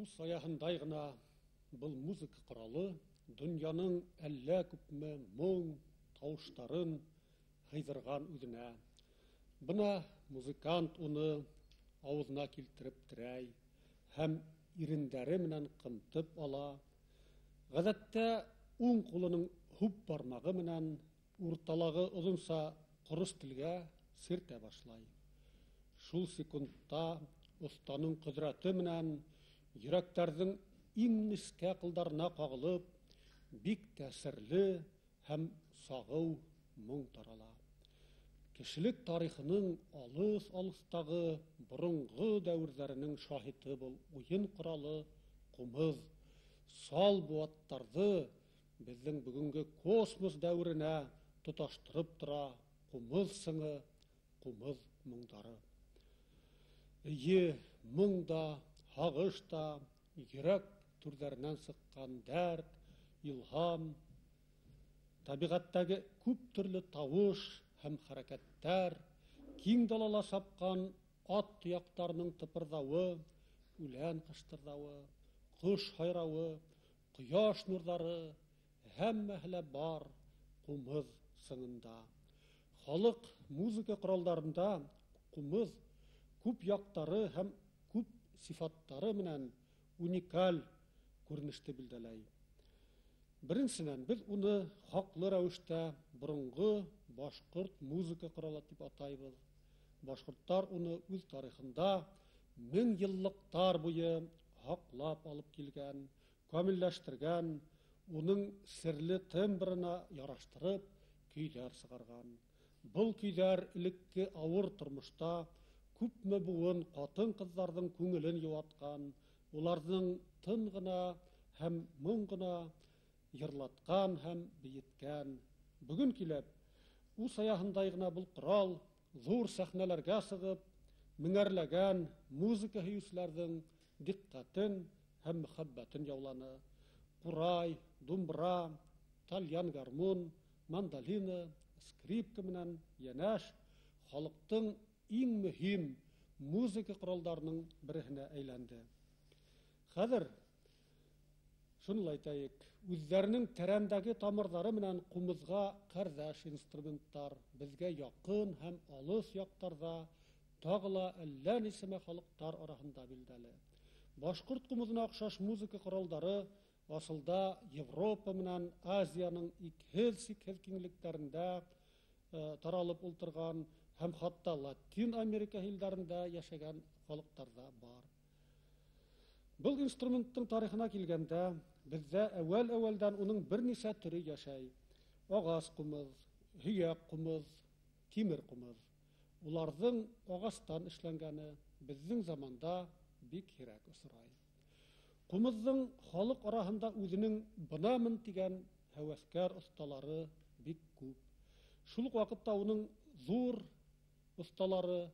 Ус аяһындай ғына был музыка ҡоралы донъяның әллә күпме моң тауыштарын һыйҙырған үҙенә. Бына музыкант уны ауыҙына килтереп терәй һәм ирендәре менән ҡымтып ала. Ғәҙәттә уң ҡулының һүп бармағы менән урталағы оҙонса ҡорос телгә сиртә башлай. Шул секундта оҫтаның ҡөҙрәте менән йөрәктәрҙең иң нескә ҡылдарына ҡағылып, бик тәьҫирле һәм сағыу моң тарала. Кешелек тарихының алыҫ-алыҫтағы боронғо дәүерҙәренең шаһиты был уйын ҡоралы ҡумыҙ сал быуаттарҙы беҙҙең бөгөнгө космос дәүеренә тоташтырып тора ҡумыҙ сыңы, ҡумыҙ моңдары. Эйе, моң да, һағыш та, йөрәк түрҙәренән сыҡҡан дәрт, илһам, тәбиғәттәге күп төрлө тауыш һәм хәрәкәттәр, киң далала сапҡан ат тояҡтарының тыпырҙауы, үлән ҡыштырҙауы, ҡош һайрауы, ҡояш нурҙары һәммәһе лә бар ҡумыҙ сыңында. Халыҡ музыка ҡоралдарында ҡумыҙ күп яҡтары һәм күп сифаттары менән уникаль күренеште билдәләй. Беренсенән, беҙ уны хаҡлы рәүештә боронғо башҡорт музыка ҡоралы тип атайбыҙ. Башҡорттар уны үҙ тарихында мең йыллыҡтар буйы һаҡлап алып килгән, камилләштергән, уның серле тембрына яраштырып көйҙәр сығарған. Был көйҙәр элекке ауыр тормошта күпме быуын ҡатын-ҡыҙҙарҙың күңелен йыуатҡан, уларҙың тын ғына һәм моң ғына йырлатҡан һәм бейеткән. Бөгөн килеп, ус аяһындай ғына был ҡорал ҙур сәхнәләргә сығып, меңәрләгән музыка һөйөүселәрҙең диҡҡәтен һәм мөхәббәтен яуланы. Ҡурай, думбра, тальян гармун, мандолина, скрипка менән йәнәш халыҡтың иң мөһим музыка ҡоралдарының береһенә әйләнде. Хәҙер шуны ла әйтәйек, үҙҙәренең тәрәндәге тамырҙары менән ҡумыҙға ҡәрҙәш инструменттар беҙгә яҡын һәм алыҫ яҡтарҙа тағы ла әллә нисәмә халыҡтар араһында билдәле. Башҡорт ҡумыҙына оҡшаш музыка ҡоралдары асылда Европа менән Азияның икһеҙ-сикһеҙ киңлектәрендә таралып ултырған һәм хатта Латин Америка илдәрендә йәшәгән халыҡтарҙа бар. Был инструменттың тарихына килгәндә, беҙҙә әүәл-әүәлдән уның бер нисә төрө йәшәй. Ағас ҡумыҙ, һөйәк ҡумыҙ, тимер ҡумыҙ. Уларҙың ағастан эшләнгәне беҙҙең заманда бик һирәк осрай. Ҡумыҙҙың халыҡ араһында үҙенең бынамын тигән һәүәҫкәр оҫталары бик күп. Шул уҡ ваҡытта уның ҙур оҫталары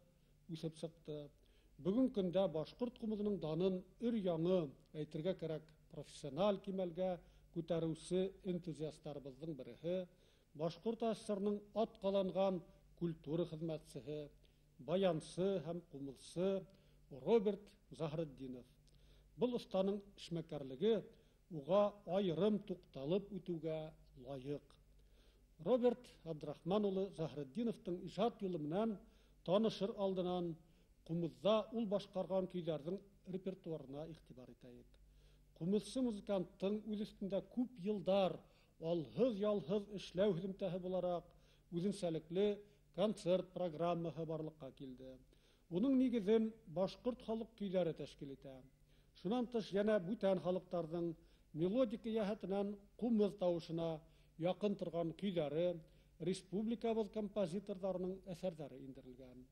үҫеп сыҡты. Бөгөн көндә башҡорт ҡумыҙының данын өр-яңы, әйтергә кәрәк, профессиональ кимәлгә күтәреүсе энтузиастарыбыҙҙың береһе, Башҡорт АССР-ның атҡаланған культура хеҙмәтсеһе, баянсы һәм ҡумыҙсы Роберт Заһретдинов. Был оҫтаның эшмәкәрлеге уға айырым туҡталып үтеүгә лайыҡ. Роберт Абдрахман улы Заһретдиновтың ижад юлы менән танышыр алдынан ҡумыҙҙа ул башҡарған көйҙәрҙең репертуарына иғтибар итәйек. Ҡумыҙсы музыканттың үҙ өҫтөндә күп йылдар алһыҙ-ялһыҙ эшләү һөҙөмтәһе булараҡ үҙенсәлекле концерт программаһы барлыҡҡа килде. Уның нигеҙен башҡорт халыҡ көйҙәре тәшкил итә. Шунан тыш йәнә бүтән халыҡтарҙың мелодика йәһәтенән ҡумыҙ тауышына яҡын торған көйҙәре республикабыҙ композиторҙарының әҫәрҙәре индерелгән.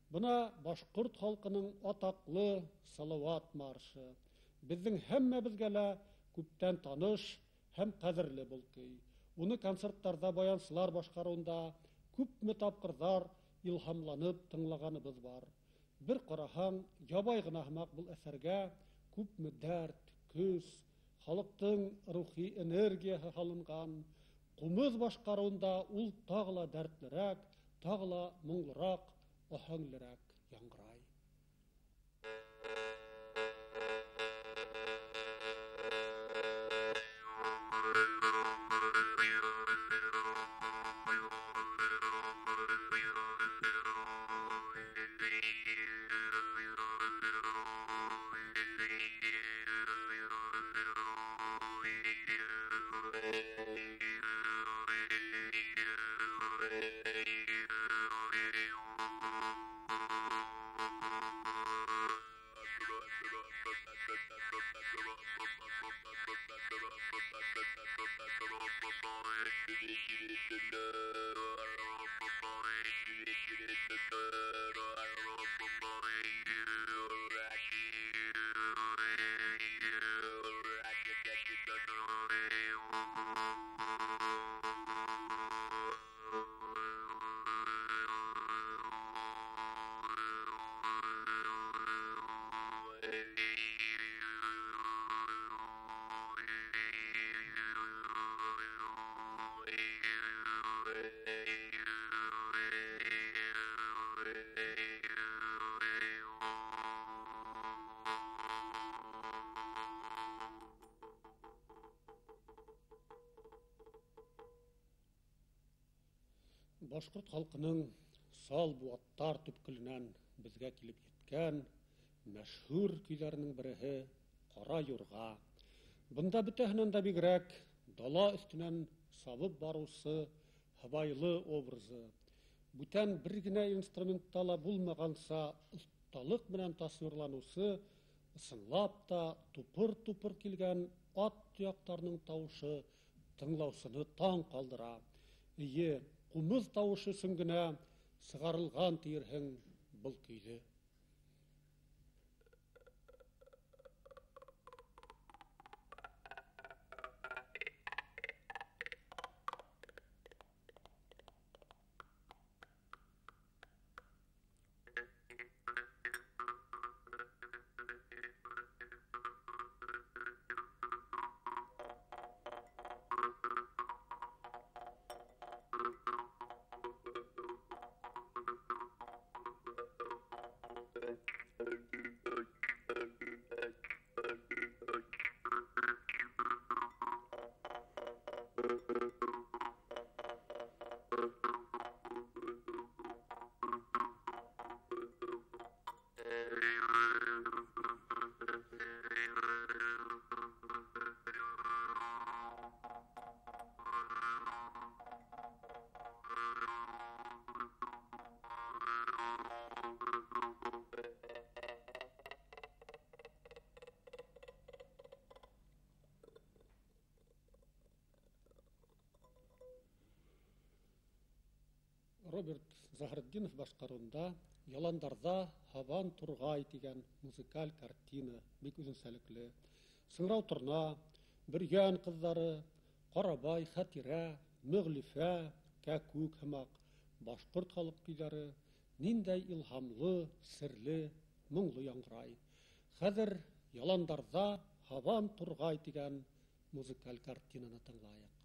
Бына башҡорт халҡының атаҡлы Салауат маршы. Беҙҙең һәммәбеҙгә лә күптән таныш һәм ҡәҙерле был көй. Уны концерттарҙа баянсылар башҡарыуында күпме тапҡырҙар илһамланып тыңлағаныбыҙ бар. Бер ҡараһаң, ябай ғына һымаҡ был әҫәргә күпме дәрт, көс, халыҡтың рухи энергияһы һалынған. Ҡумыҙ башҡарыуында ул тағы ла дәртлерәк, тағы ла моңлораҡ, аһәңлерәк яңғырай. Башҡорт халҡының сал быуаттар төпкөлөнән беҙгә килеп еткән мәшһүр көйҙәренең береһе Ҡара юрға. Бында бөтәһенән дә бигерәк дала өҫтөнән сабып барыусы һыбайлы образы, бүтән бер генә инструментта ла булмағанса оҫталыҡ менән тасвирланыусы, ысынлап та тупыр-тупыр килгән ат тояҡтарының тауышы тыңлаусыны таң ҡалдыра. Эйе, ҡумыҙ тауышы өсөн генә сығарылған тиерһең был көйҙө. Роберт Заһретдинов башҡарыуында «Яландарҙа һабан турғай» тигән музыкаль картина бик үҙенсәлекле. Сыңрау торна, Бөрйән ҡыҙҙары, Ҡарабай, Хәтирә, Мөғлифә, Кәкүк һымаҡ башҡорт халыҡ көйҙәре ниндәй илһамлы, серле, моңло яңғырай. Хәҙер «Яландарҙа һабан турғай» тигән музыкаль картинаны тыңлайыҡ.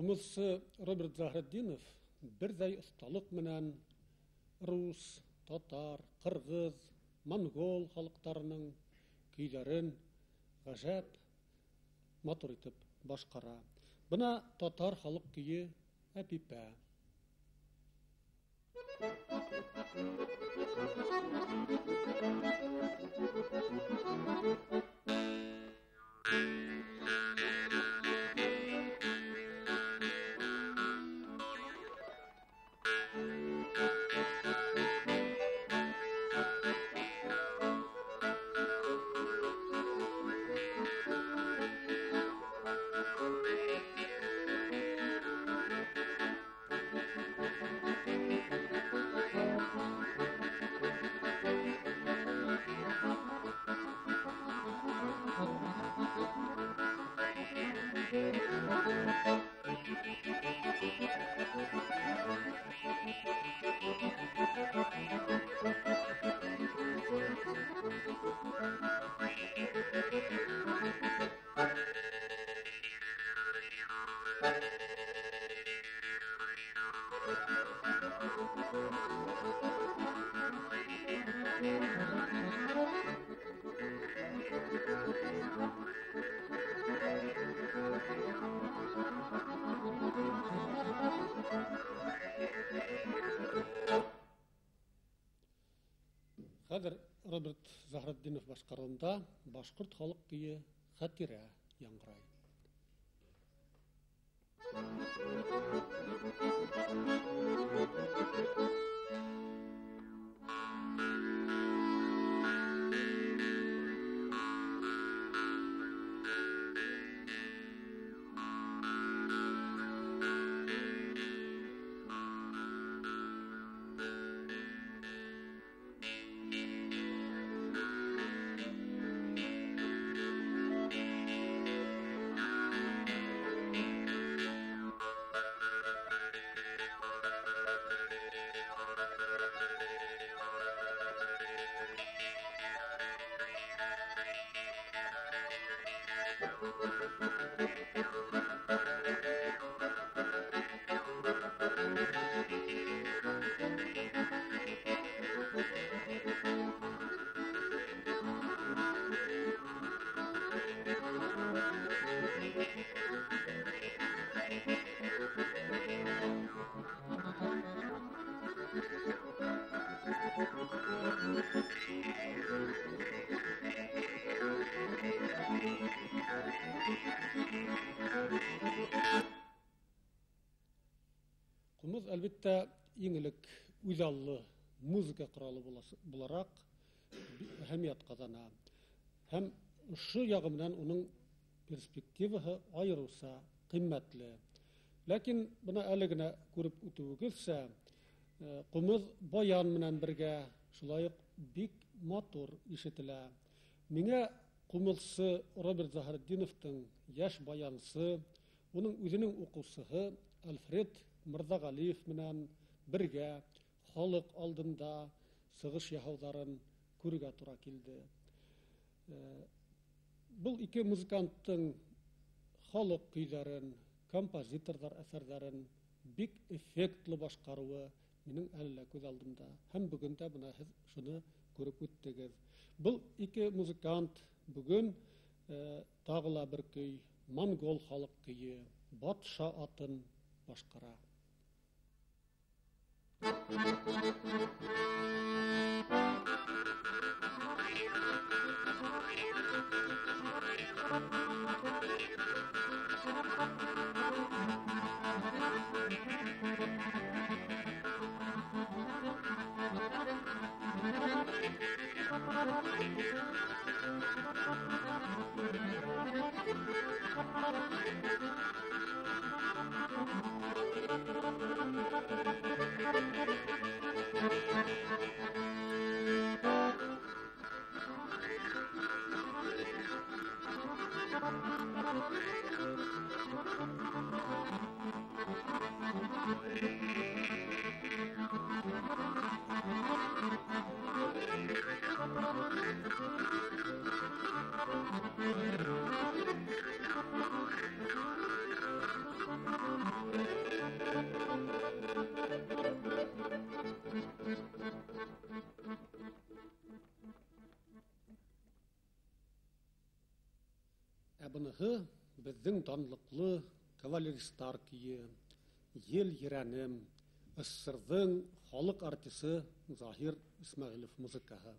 Ҡумыҙсы Роберт Заһретдинов берҙәй оҫталыҡ менән рус, татар, ҡырғыҙ, монгол халыҡтарының көйҙәрен ғәжәп матур итеп башҡара. Бына татар халыҡ көйө «Әпипә». Хәҙер Роберт Заһретдинов башҡарыуында башҡорт халыҡ көйө «Хәтирә» яңғырай. Ҡумыҙ, әлбиттә, иң элек үҙаллы музыка ҡоралы булараҡ әһәмиәт ҡаҙана. Һәм ошо яғы менән уның перспективаһы айырыуса ҡиммәтле. Ләкин бына әле генә күреп үтеүегеҙсә, ҡумыҙ баян менән бергә шулай уҡ бик матур ишетелә. Миңә ҡумыҙсы Роберт Заһретдиновтың йәш баянсы, уның үҙенең уҡыусыһы Альфред Мырҙағәлиев менән бергә халыҡ алдында сығыш яһауҙарын күрергә тура килде. Был ике музыканттың халыҡ көйҙәрен, композиторҙар әҫәрҙәрен бик эффектлы башҡарыуы минең әле лә күҙ алдымда. Һәм бөгөн дә бына һеҙ шуны күреп үттегеҙ. Был ике музыкант бөгөн тағы ла бер көй, монгол халыҡ көйө, батша атын башҡара. Thank you. Ә быныһы беҙҙең данлыҡлы кавалеристар көйө, Ел ерәнем, СССРҙың халыҡ артисы Заһир Исмәғилев музыкаһы.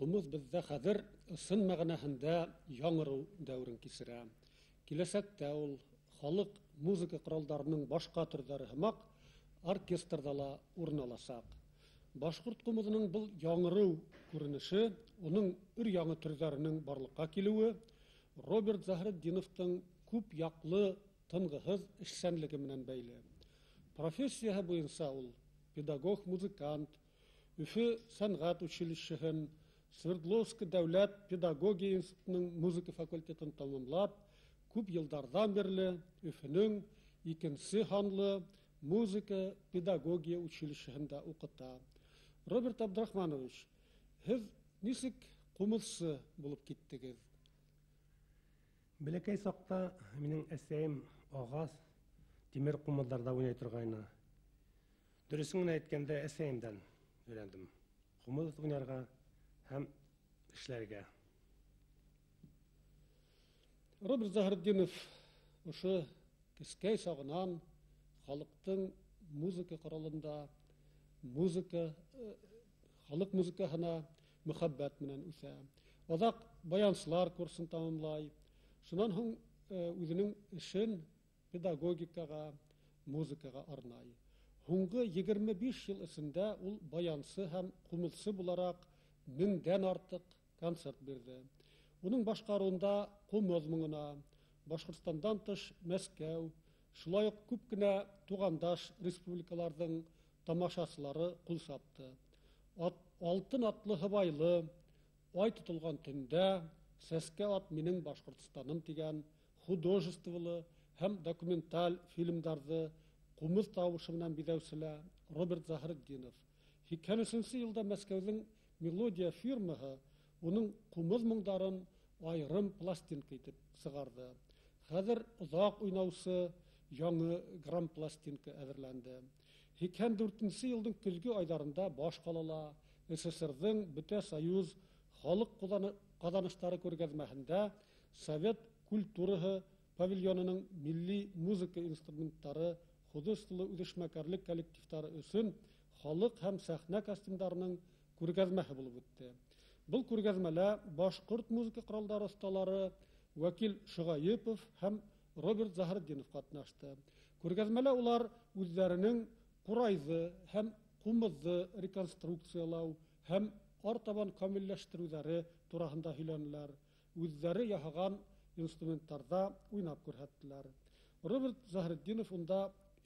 Ҡумыҙ беҙҙә хәҙер ысын мәғәнәһендә яңырыу дәүерен кисерә. Киләсәктә ул халыҡ музыка ҡоралдарының башҡа төрҙәре һымаҡ оркестрҙа ла урын аласаҡ. Башҡорт ҡумыҙының был яңырыу күренеше, уның өр-яңы төрҙәренең барлыҡҡа килеүе Роберт Заһретдиновтың күп яҡлы тынғыһыҙ эшсәнлеге менән бәйле. Профессияһы буйынса ул педагог-музыкант, Өфө сәнғәт училищеһын, Свердловск дәүләт педагогия институтының музыка факультетын тамамлап, күп йылдарҙан бирле Өфөнөң икенсе һанлы музыка педагогия училищеһында уҡыта. Роберт Абдрахманович, һеҙ нисек ҡумыҙсы булып киттегеҙ? Бәләкәй саҡта минең әсәйем ағас, тимер ҡумыҙҙарҙа уйнай торғайны. Дөрөҫөн генә әйткәндә, әсәйемдән өйрәндем ҡумыҙ уйнарға һәм эшләргә. Роберт Заһретдинов ошо кескәй сағынан халыҡтың музыка ҡоралында, музыка, халыҡ музыкаһына мөхәббәт менән үҫә. Аҙаҡ баянсылар курсын тамамлай. Шунан һуң үҙенең эшен педагогикаға, музыкаға арнай. Һуңғы 25 йыл эсендә ул баянсы һәм ҡумыҙсы булараҡ 1000-дән артыҡ концерт бирҙе. Уның башҡарыуында ҡумыҙ моңона Башҡортостандан тыш Мәскәү, шулай уҡ күп кенә туғандаш республикаларҙың тамашасылары ҡул сапты. Алтын атлы һыбайлы, ай тотолған төндә, Сәскә ат минең Башҡортостаным тигән художестволы һәм документаль фильмдарҙы ҡумыҙ тауышы менән биҙәүсе лә Роберт Заһретдинов. 83 йылда Мәскәүҙең Мелодия фирмаһы уның ҡумыҙ моңдарын айырым пластинка итеп сығарҙы. Хәҙер оҙаҡ уйнаусы яңы грампластинка әҙерләнде. 84 йылдың көҙгө айҙарында баш ҡалала СССРҙың Бөтә Союз халыҡ ҡаҙаныштары күргәҙмәһендә Совет культураһы павильонының милли музыка инструменттары, художестволы үҙешмәкәрлек коллективтары өсөн халыҡ һәм сәхнә костюмдарының күргәҙмәһе булып үтте. Был күргәҙмәлә башҡорт музыка ҡоралдары оҫталары Вәкил Шоғайыпов һәм Роберт Заһретдинов ҡатнашты. Күргәҙмәлә улар үҙҙәренең ҡурайҙы һәм ҡумыҙҙы реконструкциялау һәм артабан камилләштереүҙәре тураһында һөйләнеләр, үҙҙәре яһаған инструменттарҙа уйнап күрһәттеләр. Роберт Заһретдинов унда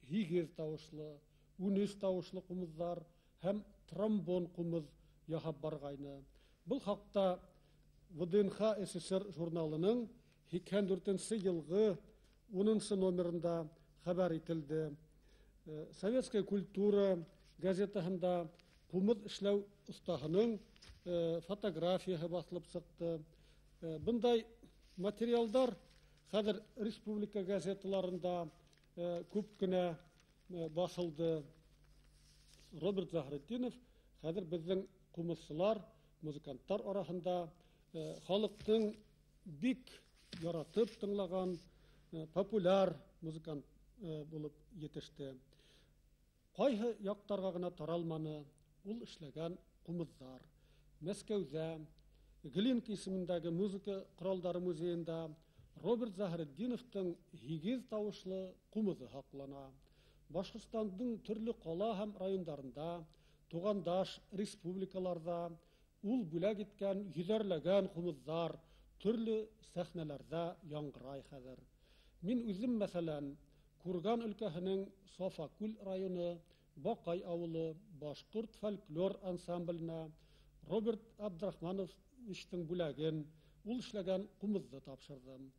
8 тауышлы, 13 тауышлы ҡумыҙҙар һәм тромбон ҡумыҙ яһап барғайны. Был хаҡта ВДНХ СССР журналының 84 йылғы 10 номерында хәбәр ителде. Советская культура газетаһында ҡумыҙ эшләү оҫтаһының фотографияһы баҫылып сыҡты. Бындай материалдар хәҙер республика газеталарында күп кенә баҫылды. Роберт Заһретдинов хәҙер беҙҙең ҡумыҙсылар, музыканттар араһында халыҡтың бик яратып тыңлаған популяр музыкант булып етеште. Ҡайһы яҡтарға ғына таралманы ул эшләгән ҡумыҙҙар. Мәскәүҙә Глинка исемендәге музыка ҡоралдары музейында Роберт Заһретдиновтың 8 тауышлы ҡумыҙы һаҡлана. Башҡортостандың төрлө ҡала һәм райондарында, туғандаш республикаларҙа ул бүләк иткән йөҙәрләгән ҡумыҙҙар төрлө сәхнәләрҙә яңғырай хәҙер. Мин үҙем, мәҫәлән, Курган өлкәһенең Софакүл районы Баҡай ауылы башҡорт фольклор ансамбленә Роберт Абдрахмановичтың бүләген, ул эшләгән ҡумыҙҙы тапшырҙым.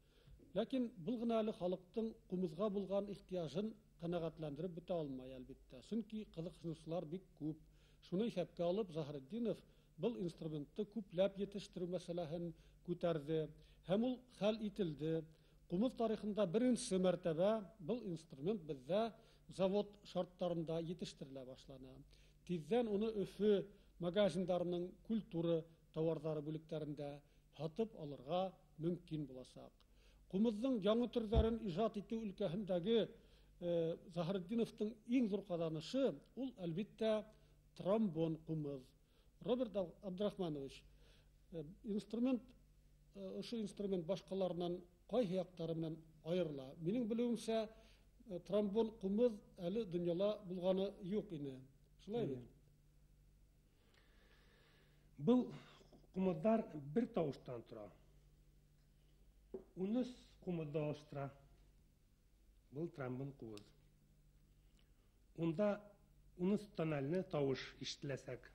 Ләкин был ғына әле халыҡтың ҡумыҙға булған ихтыяжын ҡәнәғәтләндереп бөтә алмай, әлбиттә. Сөнки ҡыҙыҡһыныусылар бик күп. Шуны иҫәпкә алып, Заһретдинов был инструментты күпләп етештереү мәсьәләһен күтәрҙе һәм ул хәл ителде. Ҡумыҙ тарихында беренсе мәртәбә был инструмент беҙҙә завод шарттарында етештерелә башланы. Тиҙҙән уны Өфө магазиндарының культура тауарҙары бүлектәрендә һатып алырға мөмкин буласаҡ. Ҡумыҙҙың яңы төрҙәрен ижад итеү өлкәһендәге Заһретдиновтың иң ҙур ҡаҙанышы ул, әлбиттә, тромбон ҡумыҙ. Роберт Абдрахманович, инструмент, ошо инструмент башҡаларынан ҡайһы яҡтары менән айырыла? Минең белеүемсә, тромбон ҡумыҙ әле донъяла булғаны юҡ ине. Шулай бит? Был ҡумыҙҙар бер тауыштан тора. 13 ҡумыҙҙы алыштыра. Был тромбон ҡумыҙ. Унда 13 тональны тауыш ишетеләсәк.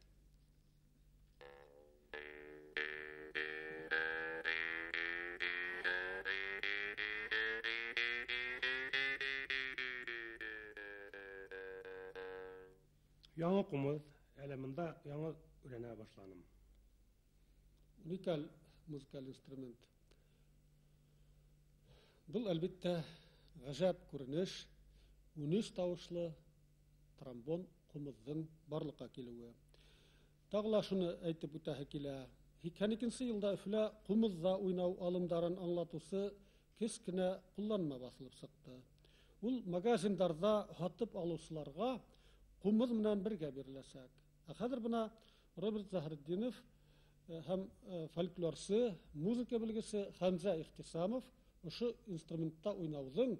Яңы ҡумыҙ, әле бында яңы өйрәнә башланым. Уникаль музыкаль инструмент. Был, әлбиттә, ғәжәп күренеш, 13 тауышлы тромбон ҡумыҙҙың барлыҡҡа килеүе. Тағы ла шуны әйтеп үтәһе килә. 82 йылда Өфөлә ҡумыҙҙа уйнау алымдарын аңлатыусы кескенә ҡулланма баҫылып сыҡты. Ул магазиндарҙа һатып алыусыларға ҡумыҙ менән бергә биреләсәк. Ә хәҙер бына Роберт Заһретдинов һәм фольклорсы, музыка белгесе Хәмзә Ихтисамов ошо инструментта уйнауҙың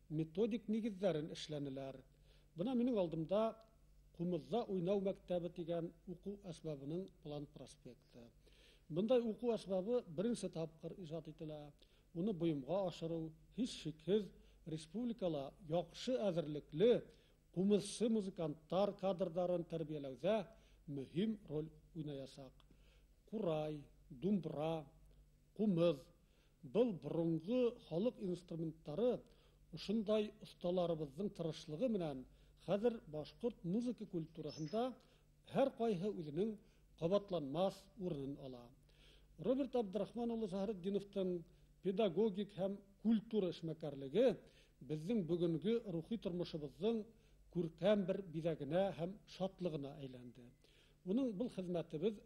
методик нигеҙҙәрен эшләнеләр. Бына минең алдымда Ҡумыҙҙа уйнау мәктәбе тигән уҡыу әсбабының план проспекты. Бындай уҡыу әсбабы беренсе тапҡыр ижад ителә. Уны бойомға ашырыу һис шикһеҙ республикала яҡшы әҙерлекле ҡумыҙсы музыканттар кадрҙарын тәрбиәләүҙә мөһим роль уйнаясаҡ. Ҡурай, думбра, ҡумыҙ был боронғо халыҡ инструменттары ошондай оҫталарыбыҙҙың тырышлығы менән хәҙер башҡорт музыка культураһында һәр ҡайһы үҙенең ҡабатланмаҫ урынын ала. Роберт Абдрахман улы Заһретдиновтың педагогик һәм культура эшмәкәрлеге беҙҙең бөгөнгө рухи тормошобоҙҙоң күркәм бер биҙәгенә һәм шатлығына әйләнде. Уның был хеҙмәтебеҙ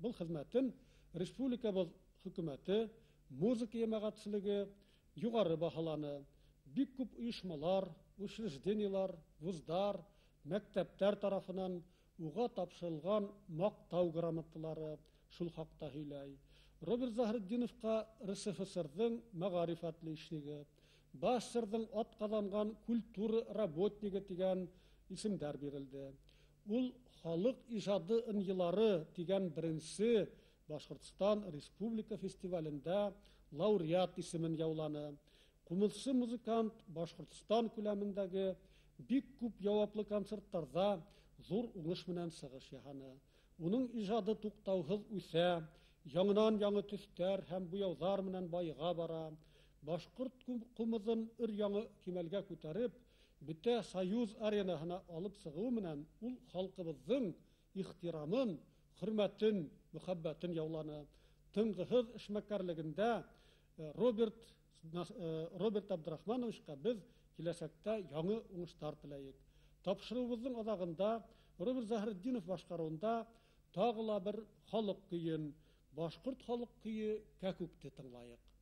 был хеҙмәтен республикабыҙ хөкүмәте, музыка йәмәғәтселеге юғары баһаланы. Бик күп ойошмалар, учреждениелар, вуздар, мәктәптәр тарафынан уға тапшырылған маҡтау грамоталары шул хаҡта һөйләй. Роберт Заһретдиновҡа РСФСРҙың мәғариф отличнигы, БАССРҙың атҡаҙанған культура работнигы тигән исемдәр бирелде. Ул халыҡ ижады ынйылары тигән беренсе Башҡортостан Республика фестивалендә лауреат исемен яуланы. Ҡумыҙсы музыкант Башҡортостан күләмендәге бик күп яуаплы концерттарҙа ҙур уңыш менән сығыш яһаны. Уның ижады туҡтауһыҙ үҫә, яңынан яңы төҫтәр һәм буяуҙар менән байыға бара. Башҡорт ҡумыҙын өр-яңы кимәлгә күтәреп, бөтә Союз аренаһына алып сығыуы менән ул халҡыбыҙҙың ихтирамын, хөрмәтен, мөхәббәтен яуланы. Тынғыһыҙ эшмәкәрлегендә Роберт Абдрахмановичҡа беҙ киләсәктә яңы уңыштар теләйек. Тапшырыуыбыҙҙың аҙағында Роберт Заһретдинов башҡарыуында тағы ла бер халыҡ көйөн, башҡорт халыҡ көйө «Кәкүкте» тыңлайыҡ.